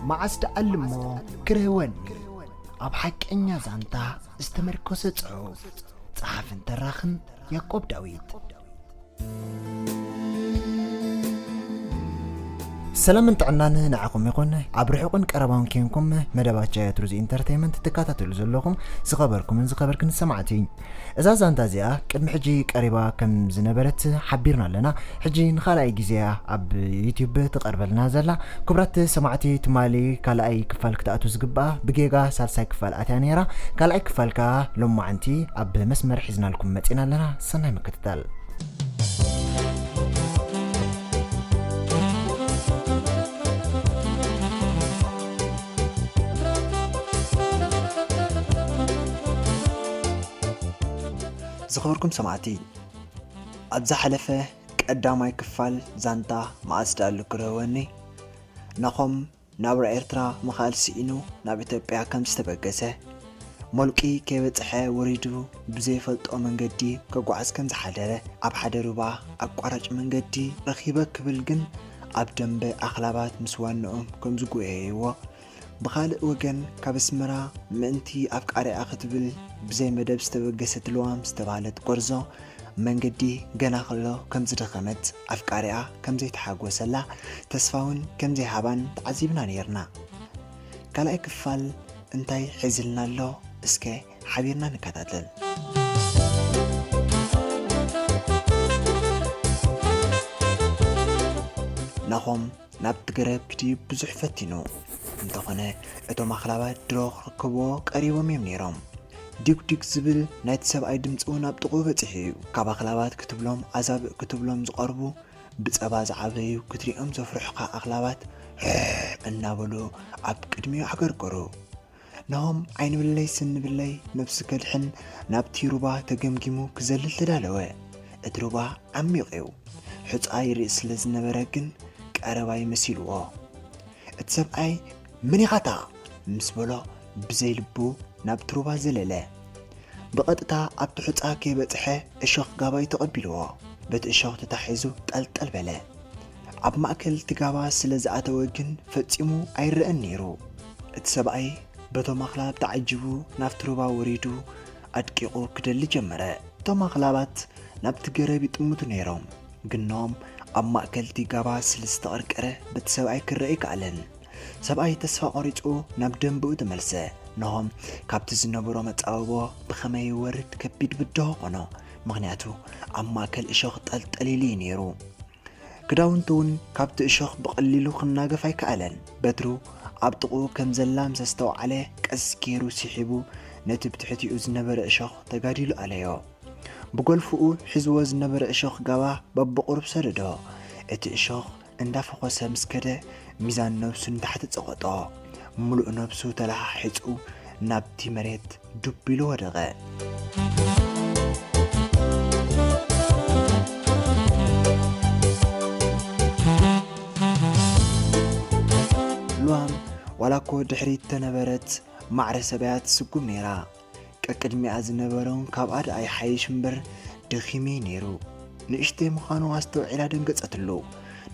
መዓስ ደኣልሞ ክርህወኒ? ኣብ ሓቀኛ ዛንታ ዝተመርኮሰ ጽሑፍ። ጸሓፍን ተራኽን ያዕቆብ ዳዊት። ሰላምን ጥዕናን ንዓኹም ይኹን። ኣብ ርሑቕን ቀረባውን ኬንኩም መደባት ጃያ ትሩዝ ኢንተርቴይመንት ትከታተሉ ዘለኹም ዝኸበርኩምን ዝኸበርክን ሰማዕቲ፣ እዛ ዛንታ እዚኣ ቅድሚ ሕጂ ቀሪባ ከም ዝነበረት ሓቢርና ኣለና። ሕጂ ንኻልኣይ ግዜ እያ ኣብ ዩቲዩብ ትቐርበልና ዘላ። ክቡራት ሰማዕቲ፣ ትማሊ ካልኣይ ክፋል ክትኣቱ ዝግብኣ ብጌጋ ሳልሳይ ክፋል ኣትያ ነይራ። ካልኣይ ክፋል ከኣ ሎማዓንቲ ኣብ መስመር ሒዝናልኩም መጺና ኣለና። ሰናይ ምክትታል። ዝኸበርኩም ሰማዕቲ፣ ኣብ ዝሓለፈ ቀዳማይ ክፋል ዛንታ መዓስ ደኣሉ ክርህወኒ፣ ናኾም ናብራ ኤርትራ ምኻድ ስኢኑ ናብ ኢትዮጵያ ከም ዝተበገሰ፣ ሞልቂ ከይበጽሐ ወሪዱ ብዘይፈልጦ መንገዲ ከጓዕዝ ከም ዝሓደረ፣ ኣብ ሓደ ሩባ ኣቋራጭ መንገዲ ረኺበ ክብል ግን ኣብ ደንበ ኣኽላባት ምስ ዋንኦም ከም ዝጎየይዎ፣ ብኻልእ ወገን ካብ ኣስመራ ምእንቲ ኣፍቃሪኣ ክትብል ብዘይ መደብ ዝተበገሰት ልዋም ዝተባህለት ጎርዞ መንገዲ ገና ከሎ ከም ዝደኸመት ኣፍቃሪኣ ከም ዘይተሓጎሰላ ተስፋ እውን ከም ዘይሃባን ተዓዚብና ነይርና። ካልኣይ ክፋል እንታይ ሒዝልና ኣሎ? እስከ ሓቢርና ንከታተል። ናኾም ናብ ትገረብ ክድይብ ብዙሕ ፈቲኑ። እንተኾነ እቶም ኣኽላባት ድሮ ክረክብዎ ቀሪቦም እዮም ነይሮም። ዲጉ ዲግ ዝብል ናይቲ ሰብኣይ ድምፂ እውን ኣብ ጥቕኡ በፂሑ እዩ። ካብ ኣኽላባት ክትብሎም ኣዛብእ ክትብሎም ዝቐርቡ ብፀባ ዝዓበዩ ክትሪኦም ዘፍርሑኻ ኣኽላባት ሕሕ እናበሉ ኣብ ቅድሚኡ ኣዕገርገሩ። ናሆም ዓይኒ ብለይ ስኒ ብለይ ነብሱ ከድሕን ናብቲ ሩባ ተገምጊሙ ክዘልል ተዳለወ። እቲ ሩባ ዓሚቕ እዩ። ሑጻ ይርኢ ስለ ዝነበረ ግን ቀረባ ይመሲልዎ። እቲ ሰብኣይ "መን ኢኻታ?" ምስ በሎ ብዘይ ልቡ ናብቲ ሩባ ዘለለ። ብቐጥታ ኣብቲ ሑጻ ከይበጽሐ እሾኽ ጋባዩ ተቐቢልዎ። በቲ እሾኽ ተታሒዙ ጠልጠል በለ። ኣብ ማእከል እቲ ጋባ ስለ ዝኣተወ ግን ፈጺሙ ኣይረኣን ነይሩ። እቲ ሰብኣይ በቶም ኣኽላብ ተዓጂቡ ናብቲ ሩባ ወሪዱ ኣድቂቑ ክደሊ ጀመረ። እቶም ኣኽላባት ናብቲ ገረብ ይጥምቱ ነይሮም። ግኖም ኣብ ማእከል እቲ ጋባ ስለ ዝተቐርቀረ በቲ ሰብኣይ ክረኣ ኣይከኣለን። ሰብኣይ ተስፋ ቆሪጹ ናብ ደንብኡ ተመልሰ። ነሆም ካብቲ ዝነበሮ መጻብቦ ብኸመይ ይወርድ ከቢድ ብድሆ ኾኖ። ምኽንያቱ ኣብ ማእከል እሾኽ ጠልጠል ኢሉ እዩ ነይሩ። ክዳውንቱ እውን ካብቲ እሾኽ ብቐሊሉ ክናገፍ ኣይከኣለን። በትሩ ኣብ ጥቕኡ ከም ዘላ ምስ ኣስተውዓለ ቀስ ገይሩ ስሒቡ ነቲ ብትሕቲኡ ዝነበረ እሾኽ ተጋዲሉ ኣለዮ። ብጎልፍኡ ሒዝዎ ዝነበረ እሾኽ ጋባ በብቑሩብ ሰደዶ። እቲ እሾኽ እንዳፈኾሰ ምስ ከደ፣ ሚዛን ነብሱ ንታሕቲ ጸቐጦ። ምሉእ ነብሱ ተለሓሒጹ ናብቲ መሬት ዱብ ኢሉ ወደቐ። ሉዋም ዋላ እኮ ድሕሪት ተነበረት፣ ማዕረ ሰበያ ትስጉም ነይራ። ቀቅድሚኣ ዝነበረ እውን ካብኣ ደኣ ይሓይሽ እምበር ደኺሙ እዩ ነይሩ። ንእሽተይ ምዃኑ ኣስተውዒላ ደንገጸትሉ።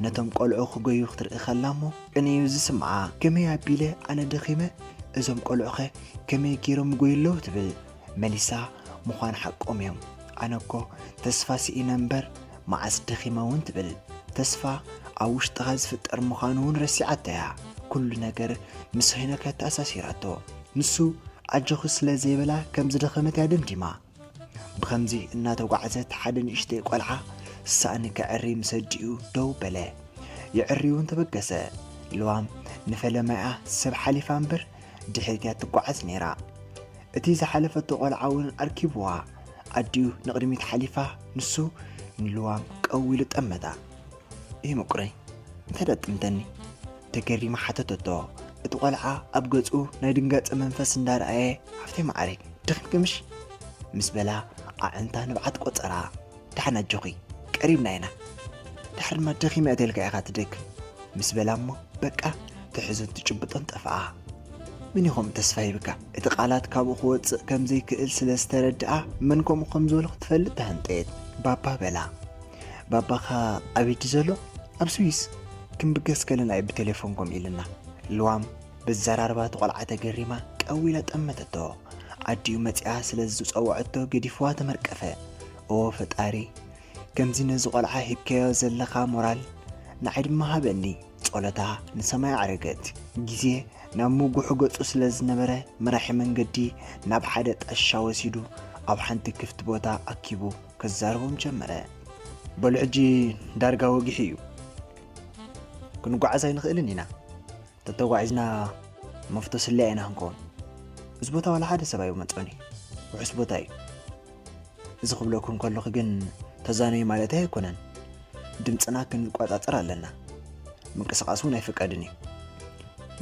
ነቶም ቆልዑ ክጎዩ ክትርኢ ከላ እሞ ቅንዩ ዝስምዓ። ከመይ ኣቢለ ኣነ ደኺመ፣ እዞም ቆልዑኸ ከመይ ገይሮም ይጎዩ ኣለዉ? ትብል። መሊሳ፣ ምዃን ሓቆም እዮም። ኣነ እኮ ተስፋ ስኢነ እምበር መዓስ ደኺመ እውን? ትብል። ተስፋ ኣብ ውሽጥኻ ዝፍጠር ምዃኑ እውን ረሲዓቶ እያ። ኩሉ ነገር ምስ ሄኖክ እያ ተኣሳሲራቶ። ንሱ ኣጆኺ ስለ ዘይበላ ከም ዝደኸመት እያ ደምዲማ። ብኸምዚ እናተጓዕዘት ሓደ ንእሽተይ ቆልዓ ሳእኒ ከዕሪ ምስ ኣዲኡ ደው በለ። የዕሪ እውን ተበገሰ። ልዋም ንፈለማኣ ሰብ ሓሊፋ እምበር ድሕሪት እያ ትጓዓዝ ነይራ። እቲ ዝሓለፈቶ ቆልዓ እውን ኣርኪብዋ። ኣዲኡ ንቕድሚት ሓሊፋ ንሱ ንልዋም ቀው ኢሉ ጠመታ። "እይ ምቁረይ፣ እንታይ ደኣ ትጥምተኒ?" ተገሪማ ሓተተቶ። እቲ ቆልዓ ኣብ ገጹ ናይ ድንጋጸ መንፈስ እንዳረኣየ፣ "ሓፍተይ መዓረይ፣ ደኺምኪ ምሽ?" ምስ በላ ኣዕንታ ንብዓት ቆጸራ። "ደሓን ኣጆኺ፣ ቀሪብና ኢና። ድሓር ድማ ደኺመ እየ ተልካ ኢኻ ትደክም" ምስ በላ እሞ በቃ ትሕዞን ትጭብጦን ጠፍኣ። መን እዩ ከምኡ ተስፋ ሂብካ? እቲ ቃላት ካብኡ ክወጽእ ከም ዘይክእል ስለ ዝተረድኣ፣ መን ከምኡ ከም ዝበሎ ክትፈልጥ ተሃንጠየት። "ባባ" በላ። "ባባኻ ኣበይ ድዩ ዘሎ?" "ኣብ ስዊስ። ክንብገስ ከለና እዩ ብቴሌፎን ከምኡ ኢሉና። ልዋም ብዘራርባ እቲ ቆልዓ ተገሪማ ቀው ኢላ ጠመተቶ። ኣዲኡ መጺኣ ስለ ዝጸወዐቶ ገዲፍዋ ተመርቀፈ። ኦ ፈጣሪ፣ ከምዚ ነዚ ቆልዓ ሂብካዮ ዘለኻ ሞራል ንዓይ ድማ ሃበኒ። ጸሎታ ንሰማይ ኣዕረገት። ግዜ ናብ ምጉሑ ገጹ ስለ ዝነበረ መራሒ መንገዲ ናብ ሓደ ጣሻ ወሲዱ ኣብ ሓንቲ ክፍቲ ቦታ ኣኪቡ ከዛርቦም ጀመረ። በሉ ሕጂ ዳርጋ ወጊሑ እዩ። ክንጓዓዝ ኣይንኽእልን ኢና። ተተጓዒዝና መፍቶ ስልያ ኢና ክንከውን። እዚ ቦታ ዋላ ሓደ ሰብ ኣይመጾን እዩ። ውሑስ ቦታ እዩ። እዚ ክብለኩም ከለኹ ግን ተዛነዩ ማለተይ ኣይኮነን። ድምፅና ክንቆጻጸር ኣለና። ምንቅስቓስ እውን ኣይፍቀድን እዩ።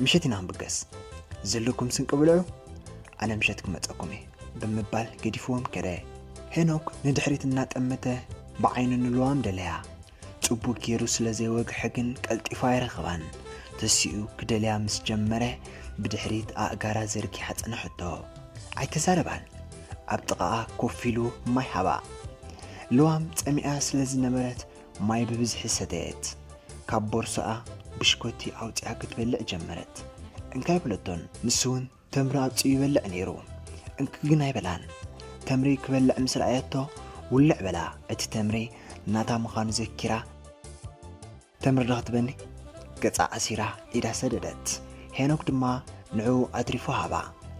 ምሸት ኢና ክንብገስ። ዘለኩም ስንቂ ብልዑ፣ ኣነ ምሸት ክመጸኩም እየ ብምባል ገዲፍዎም ከደ። ሄኖክ ንድሕሪት እናጠመተ ብዓይኑ ንልዋም ደለያ። ጽቡቕ ገይሩ ስለ ዘይወግሐ ግን ቀልጢፉ ኣይረኸባን። ተሲኡ ክደልያ ምስ ጀመረ ብድሕሪት ኣእጋራ ዘርጊሓ ጸነሐቶ። ኣይተዛረባን። ኣብ ጥቓኣ ኮፍ ኢሉ ማይ ሃባ። ልዋም ጸሚኣ ስለ ዝነበረት ማይ ብብዝሒ ሰተየት። ካብ ቦርሳኣ ብሽኮቲ ኣውጺኣ ክትበልዕ ጀመረት። እንካይ በለቶን። ንሱ እውን ተምሪ ኣብጺኡ ይበልዕ ነይሩ። እንኪ ግን ኣይበላን። ተምሪ ክበልዕ ምስ ረኣየቶ ውልዕ በላ። እቲ ተምሪ ናታ ምዃኑ ዘኪራ፣ "ተምሪ ዶ ክትበኒ?" ገጻ ኣሲራ ኢዳ ሰደደት። ሄኖክ ድማ ንዕኡ ኣትሪፉ ሃባ።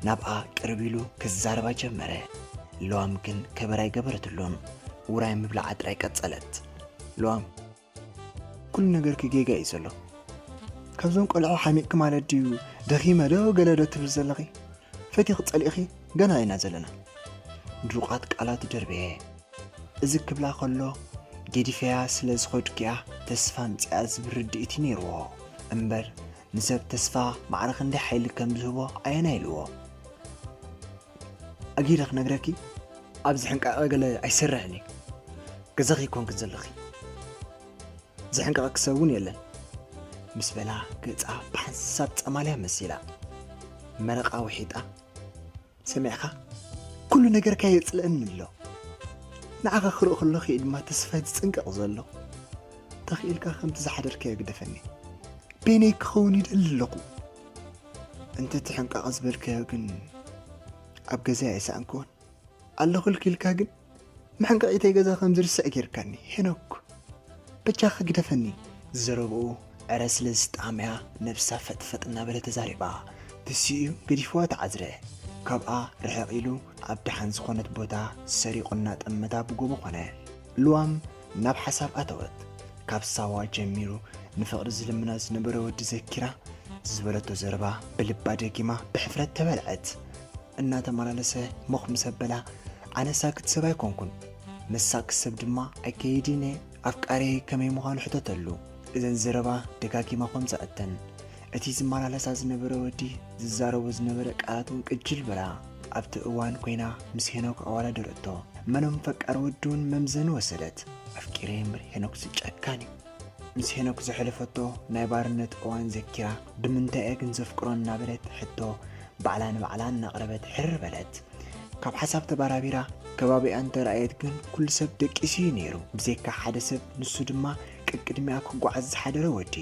ናብኣ ቅርብ ኢሉ ክዛረባ ጀመረ። ልዋም ግን ከበር ኣይገበረትሉን። ውራይ ምብላዓ ጥራይ ቀጸለት። ልዋም፣ "ኩሉ ነገርኪ ጌጋ እዩ ዘሎ። ካብዞም ቆልዑ ሓሚቕኪ ማለት ድዩ? ደኺመ ዶ ገለ ዶ ትብል ዘለኺ? ፈቲኺ ጸሊእኺ ገና ኢና ዘለና." ድሩቓት ቃላት ደርበየ። እዚ ክብላ ከሎ ገዲፈያ ስለ ዝኸድኩ'ያ ተስፋ ኣምጺኣ ዝብል ርድኢት እዩ ነይርዎ። እምበር ንሰብ ተስፋ ማዕረ ክንደይ ሓይሊ ከም ዝህቦ ኣየናይ ኢልዎ? ኣጊደ ክነግረኪ፣ ኣብዚ ሕንቃቐ ገለ ኣይሰርሕን እዩ። ገዛኺ ይኮንኪ ዘለኺ። ዝሕንቀቐኪ ሰብ እውን የለን። ምስ በላ ገጻ ብሓንሳብ ጸማልያ መሲላ። መረቓ ውሒጣ፣ "ሰሚዕኻ? ኩሉ ነገርካ የጽልአኒ ኣሎ። ንዓኻ ክርኢ ከለኹ እዩ ድማ ተስፋይ ዝጽንቀቕ ዘሎ። ተኽኢልካ ከምቲ ዝሓደርካዮ ግደፈኒ። በይነይ ክኸውን ይደሊ ኣለኹ። እንተ እቲ ሕንቃቐ ዝበልካዮ ግን ኣብ ገዛይ ኣይሰኣንክዎን። ኣለኹልኪ ኢልካ ግን መሕንቀቒተይ ገዛ ከም ዝርስዕ ጌርካኒ ሄኖክ። በጃኻ ግደፈኒ." ዘረብኡ ዕረ ስለ ዝጣመያ ነብሳ ፈጥፈጥ እናበለ ተዛሪባ። ተሲኡ ገዲፍዋ ተዓዝረ። ካብኣ ርሕቕ ኢሉ ኣብ ደሓን ዝኾነት ቦታ ሰሪቑ እናጠመታ ብጎቦ ኮነ። ልዋም ናብ ሓሳብ ኣተወት። ካብ ሳዋ ጀሚሩ ንፍቕሪ ዝልምና ዝነበረ ወዲ ዘኪራ፣ ዝበለቶ ዘረባ ብልባ ደጊማ ብሕፍረት ተበልዐት። እናተመላለሰ ሞኽ ምስ ኣበላ፣ "ኣነ ሳክት ሰብ ኣይኮንኩን፣ መሳቂ ሰብ ድማ ኣይከይድን እየ። ኣፍቃሪየይ ከመይ ምዃኑ ሕተተሉ?" እዘን ዘረባ ደጋጊማ ኮም ዘዐተን። እቲ ዝመላለሳ ዝነበረ ወዲ ዝዛረቦ ዝነበረ ቃላት እውን ቅጅል በላ። ኣብቲ እዋን ኮይና ምስ ሄኖክ ኣወዳደረቶ። መኖም ፈቃር ወዲ እውን መምዘኒ ወሰደት። ኣፍቂረ እምበር ሄኖክ ጨካን እዩ። ምስ ሄኖክ ዘሕለፈቶ ናይ ባርነት እዋን ዘኪራ፣ "ብምንታይ እየ ግን ዘፍቅሮ?" እናበለት ሕቶ ባዕላ ንባዕላ እናቕረበት ሕርር በለት። ካብ ሓሳብ ተባራቢራ ከባቢኣ እንተረኣየት ግን ኩሉ ሰብ ደቂሱ እዩ ነይሩ። ብዘይካ ሓደ ሰብ፣ ንሱ ድማ ቅድቅድሚኣ ክጓዓዝ ዝሓደረ ወዲ።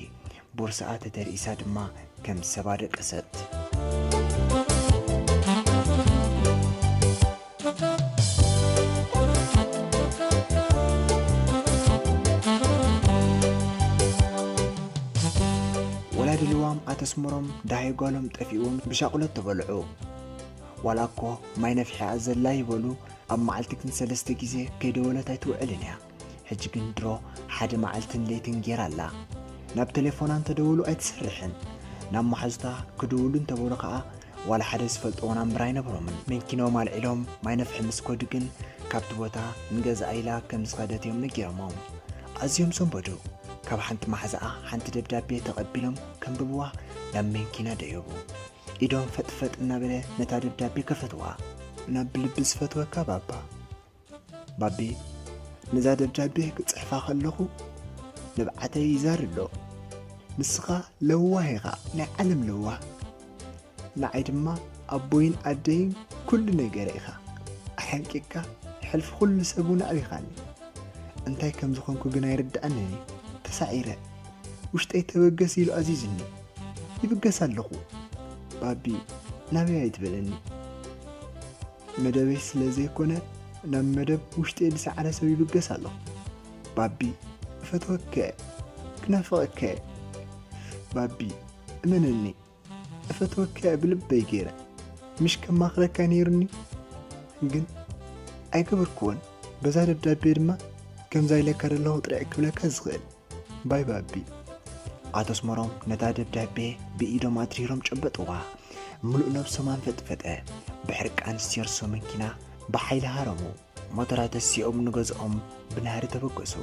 ቦርሳኣ ተተርኢሳ ድማ ከም ሰባ ደቀሰት። ወላዲ ልዋም ኣተስምሮም ደሃይ ጓሎም ጠፊእዎም ብሻቑለት ተበልዑ። ዋላ እኮ ማይ ነፍሒኣ ዘላ ይበሉ፣ ኣብ መዓልቲ ግን ሰለስተ ግዜ ከይደወለት ኣይትውዕልን እያ። ሕጂ ግን ድሮ ሓደ መዓልትን ለይትን ጌራ ኣላ። ናብ ቴሌፎና እንተደወሉ ኣይትሰርሕን። ናብ መሓዙታ ክድውሉ እንተበሉ ኸኣ ዋላ ሓደ ዝፈልጥዎ ናምበር ኣይነበሮምን። መንኪኖም ኣልዒሎም ማይ ነፍሒ ምስ ከዱ ግን ካብቲ ቦታ ንገዝኣ ኢላ ከም ዝኸደት እዮም ነጊሮሞም። ኣዝዮም ሰንበዱ። ካብ ሓንቲ መሓዛኣ ሓንቲ ደብዳቤ ተቐቢሎም ከንብብዋ ናብ መንኪና ደየቡ። ኢዶም ፈጥፈጥ እናበለ ነታ ደብዳቤ ከፈትዋ። ናብ ብልቢ ዝፈትወካ ባባ። ባቢ፣ ነዛ ደብዳቤ ክጽሕፋ ከለኹ ንብዓተይ ይዛር ኣሎ። ንስኻ ለዋህ ኢኻ፣ ናይ ዓለም ለዋህ። ንዓይ ድማ ኣቦይን ኣደይን ኩሉ ነገረ ኢኻ። ኣሐንቂቕካ፣ ሕልፊ ኩሉ ሰብ እውን ኣዕቢኻኒ። እንታይ ከም ዝኾንኩ ግን ኣይርድኣንን እዩ። ተሳዒረ። ውሽጠይ ተበገስ ኢሉ ኣዚዙኒ። ይብገስ ኣለኹ። ባቢ፣ ናበይ ኣይትበለኒ። መደበይ ስለ ዘይኮነ ናብ መደብ ውሽጢ ዝሰዓረ ሰብ ይብገስ ኣለኹ። ባቢ፣ እፈትወከ፣ ክናፍቐከ። ባቢ፣ እመነኒ፣ እፈትወከ ብልበይ ገይረ። ምሽ ከማኽረካ ነይሩኒ፣ ግን ኣይገበርክዎን። በዛ ደብዳቤ ድማ ከምዛ ኢለካ ዘለኹ ጥራይ ክብለካ ዝኽእል። ባይ ባቢ። ኣቶ ኣስመሮም ነታ ደብዳቤ ብኢዶም ኣትሪሮም ጨበጥዋ። ምሉእ ነብሶም ኣንፈጥፈጠ። ብሕርቃን ሴርሶ መኪና ብሓይሊ ሃረሙ። ሞተራ ተሲኦም ንገዝኦም ብናህሪ ተበገሱ።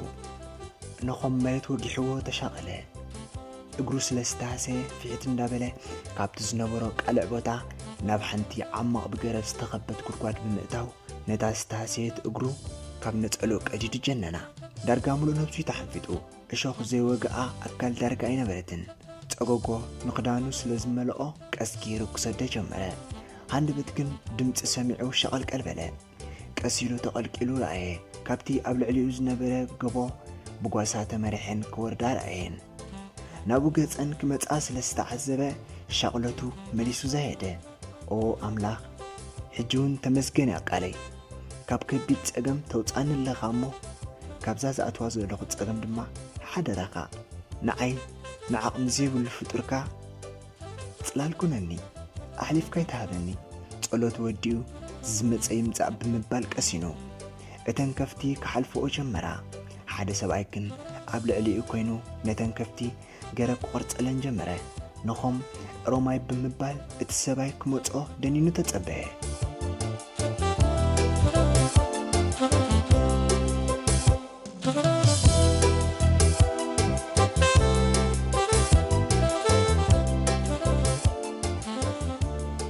ነኾም መሬት ወጊሕዎ ተሻቐለ። እግሩ ስለ ዝተሃሰየ ፍሕት እንዳበለ ካብቲ ዝነበሮ ቃልዕ ቦታ ናብ ሓንቲ ዓማቕ ብገረብ ዝተኸበት ጉድጓድ ብምእታው ነታ ዝተሃሰየት እግሩ ካብ ነጸሎ ቀዲዱ ጀነና። ዳርጋ ምሉእ ነብሱ እዩ ተሓንፊጡ። እሾኽ ዘይወግኣ ኣካል ዳርጋ ኣይነበረትን። ጸጎጎ ንኽዳኑ ስለ ዝመልኦ ቀስ ገይሩ ክሰዶ ጀመረ። ሃንደበት ግን ድምጺ ሰሚዑ ሸቐልቀል በለ። ቀስ ኢሉ ተቐልቂሉ ረኣየ። ካብቲ ኣብ ልዕሊኡ ዝነበረ ጎቦ ብጓሳ ተመሪሐን ክወርዳ ረኣየን። ናብኡ ገጸን ክመጻ ስለ ዝተዓዘበ ሻቕለቱ መሊሱ ዘየደ። ኦ ኣምላኽ፣ ሕጂ እውን ተመስገን እያ ቃለይ። ካብ ከቢድ ጸገም ተውጻኒ ኣለኻ እሞ፣ ካብዛ ዝኣትዋ ዘለኹ ጸገም ድማ ሓደራኻ ንዓይ ንዓቕሚ ዘይብሉ ፍጡርካ ጽላል ኩነኒ፣ ኣሕሊፍካ ኣይትሃበኒ። ጸሎት ወዲኡ ዝመጸ ይምጻእ ብምባል ቀሲኑ። እተን ከፍቲ ክሓልፍኦ ጀመራ። ሓደ ሰብኣይ ግን ኣብ ልዕሊኡ ኮይኑ ነተን ከፍቲ ገረብ ክቖርጸለን ጀመረ። ንኾም ሮማይ ብምባል እቲ ሰብኣይ ክመጽኦ ደኒኑ ተጸበየ።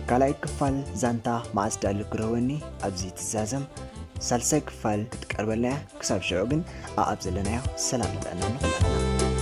ካልኣይ ክፋል ዛንታ መዓስ ደኣ ልክረወኒ ኣብዚ ትዛዘም። ሳልሳይ ክፋል ክትቀርበልና እያ። ክሳብ ሽዑ ግን ኣኣብ ዘለናዮ ሰላም ጥዕና ንኹላትና።